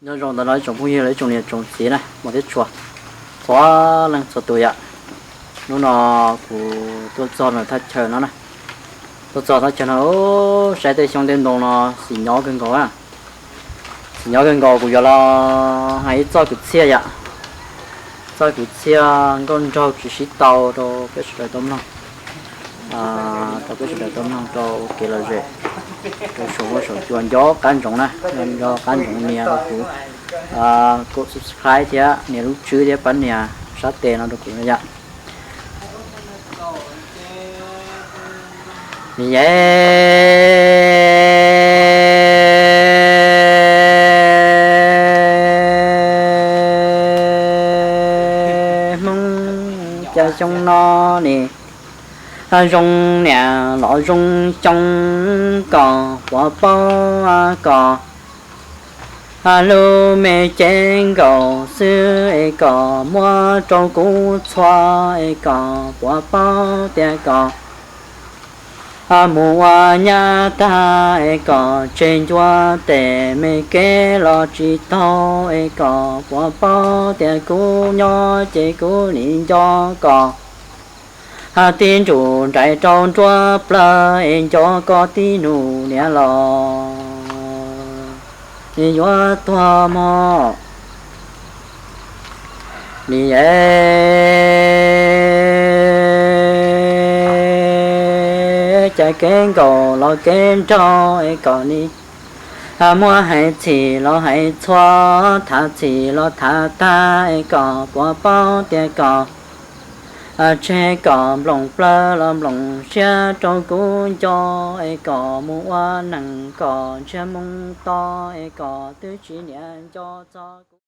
Nyob zoo ntawm no ib tsoom phooj ywg los ib tsoom niam tsoom txiv na, muaj thiab tshua txhua leej txhua tus yom. Hnub no kuv tuaj txog no thaj chaw no na, tuaj txog thaj chaw no, saib tej xyoob tej ntoo no xim nyob kawg nkaus na. Xim nyob kawg nkaus, kuv yuav los hais ib txoj kwv txhiaj yom. Txoj kwv txhiaj nkauj nraug tsis sib tau rau peb sawv daws tau mloog, rau peb sawv daws tau mloog rau ua kev lom zem rau saum huab saum cua nco qab ntsoov na, nco qab ntsoov nias rau kuv, kuv subscribe thiab nias lub tswb thiab pab nias sab tes no rau kuv yom. Hmoob cas xyoo no ne, zoo niam los zoo xyoo, kom puas paub kom lub me cev nkaus xwb es kom muab rau kuv txhua es kom puas paub tias kom mus ua nyab tag es kom tseg ncua tes me kev los tsis taug es kom puas paub tias kuv nyob ces kuv nim nco koj. Tib ntsum nraim rau nruab plawv es nco koj tib nus niam los yuav tuag mog. Li es cas kev nkaus los kev nraug es kom li muab hais txhim los hais txhua, tham txhim los tham tag es kom puas paub tias kom tseg kom nploos plawv los nploos siab rau kuv nco es kom mus ua neeg kom ntsiag moo to es kom twb tsis niam nco txog kuv.